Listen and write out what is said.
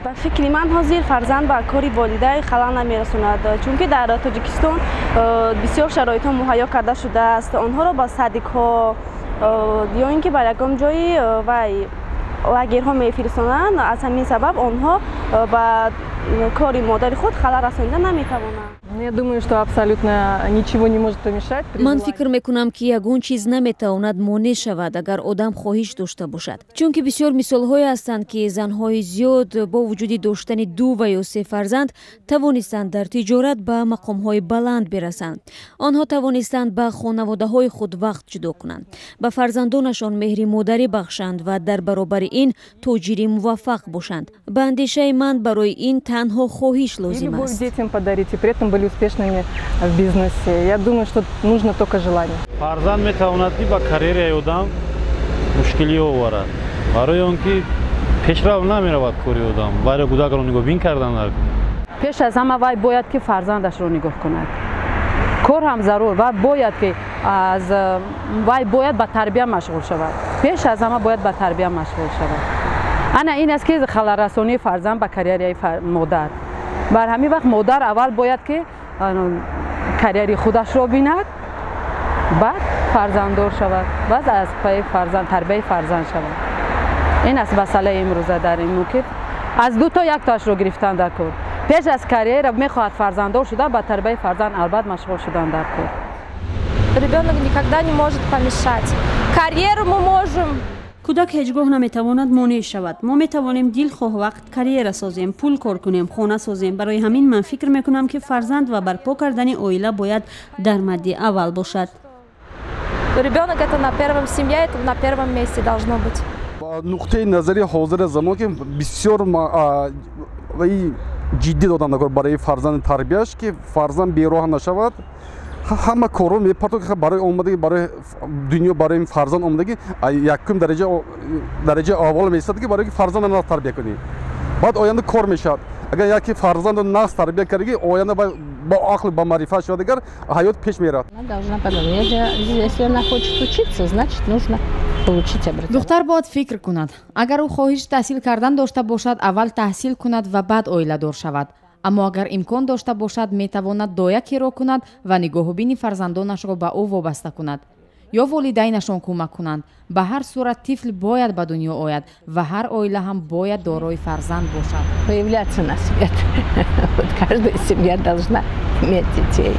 Ба фикри ман, ҳозир фарзанд ба кори волидай халал намерасонад, чунки дар Тоҷикистон бисёр шароитҳо муҳайё карда шудааст. Онҳоро ба садикҳо ё ин ки ба ягон ҷои вай лагерҳо мефиристонанд. Аз ҳамин сабаб онҳо ба кори модари худ халал расонида наметавонанд. Я думаю, что абсолютно ничего не может помешать. Ман фикр мекунам, ки ягон чиз наметавонад монеъ шавад, агар одам хоҳиш дошта бошад, чунки бисёр мисолҳое ҳастанд, ки занҳои зиёд бо вуҷуди доштани ду ва ё се фарзанд тавонистанд дар тиҷорат ба мақомҳои баланд бирасанд. Онҳо тавонистанд ба хонаводаҳои худ вақт ҷудо кунанд, ба фарзандонашон меҳри модарӣ бахшанд ва дар баробари ин тоҷири муваффақ бошанд. Ба андешаи ман, барои ин танҳо хоҳиш лозим аст. Детям подарить и при этом были успешными в бизнесе. Я думаю, что нужно только желание. Фарзанд метавонад, ки ба карьераи одам мушкилӣ оварад, барои он ки пешрав намеравад кори одам, вайро кӯдакро нигоҳбин кардан. Пеш аз ҳама вай бояд ки фарзандашро нигоҳ кунад. Кор ҳам зарур ва бояд ки аз вай бояд ба тарбия машғул шавад. Пеш аз ҳама бояд ба тарбия машғул шавад. Ана ин аст ки халалрасонии фарзанд ба карьераи модар. Бар ҳамин вақт модар аввал бояд ки карьери худашро бинад, баъд фарзанддор шавад, баъд аз пайи фарзанд тарбияи фарзанд шавад. Ин аст масъалаи имрӯза дар ин ки аз ду то яктоашро гирифтан дар кор. Пеш аз карьера мехоҳад фарзанддор шудан, ба тарбияи фарзанд албат машғул шудан дар кор. Ребенок никогда не может помешать. Карьеру мы можем. Кӯдак ҳеҷ гоҳ наметавонад монеъ шавад. Мо метавонем дилхоҳ вақт карьера созем, пул кор кунем, хона созем. Барои ҳамин ман фикр мекунам, ки фарзанд ва барпо кардани оила бояд дар мадди аввал бошад. Ребенок — это на первом, семья — это на первом месте должно быть. Нуқтаи назари ҳозири замон, ки бисёр ҷиддӣ додам барои фарзанди тарбияш, ки фарзанд бероҳа нашавад, ҳама корро мепартод барои омадаги, барои дунё, барои фарзанд омадаги. Якум дараҷа, дараҷаи аввал меистад, ки барои ки фарзанда нағз тарбия кунӣ, баъд оянда кор мешавад. Агар яке фарзанду нағз тарбия кардагӣ, оянда бо ақл, ба маърифат шавад, агар ҳаёт пеш меравад. Если она хочет учиться, значит, нужно получить образование. Духтар бояд фикр кунад. Агар ӯ хоҳиши таҳсил кардан дошта бошад, аввал таҳсил кунад ва баъд оиладор шавад. Аммо агар имкон дошта бошад, метавонад доя киро кунад ва нигоҳубини фарзандонашро ба ӯ вобаста кунад ё волидайнашон кӯмак кунанд. Ба ҳар сурат тифл бояд ба дунё ояд ва ҳар оила ҳам бояд дорои фарзанд бошад. Появляться на свет. Вот каждая семья должна иметь детей.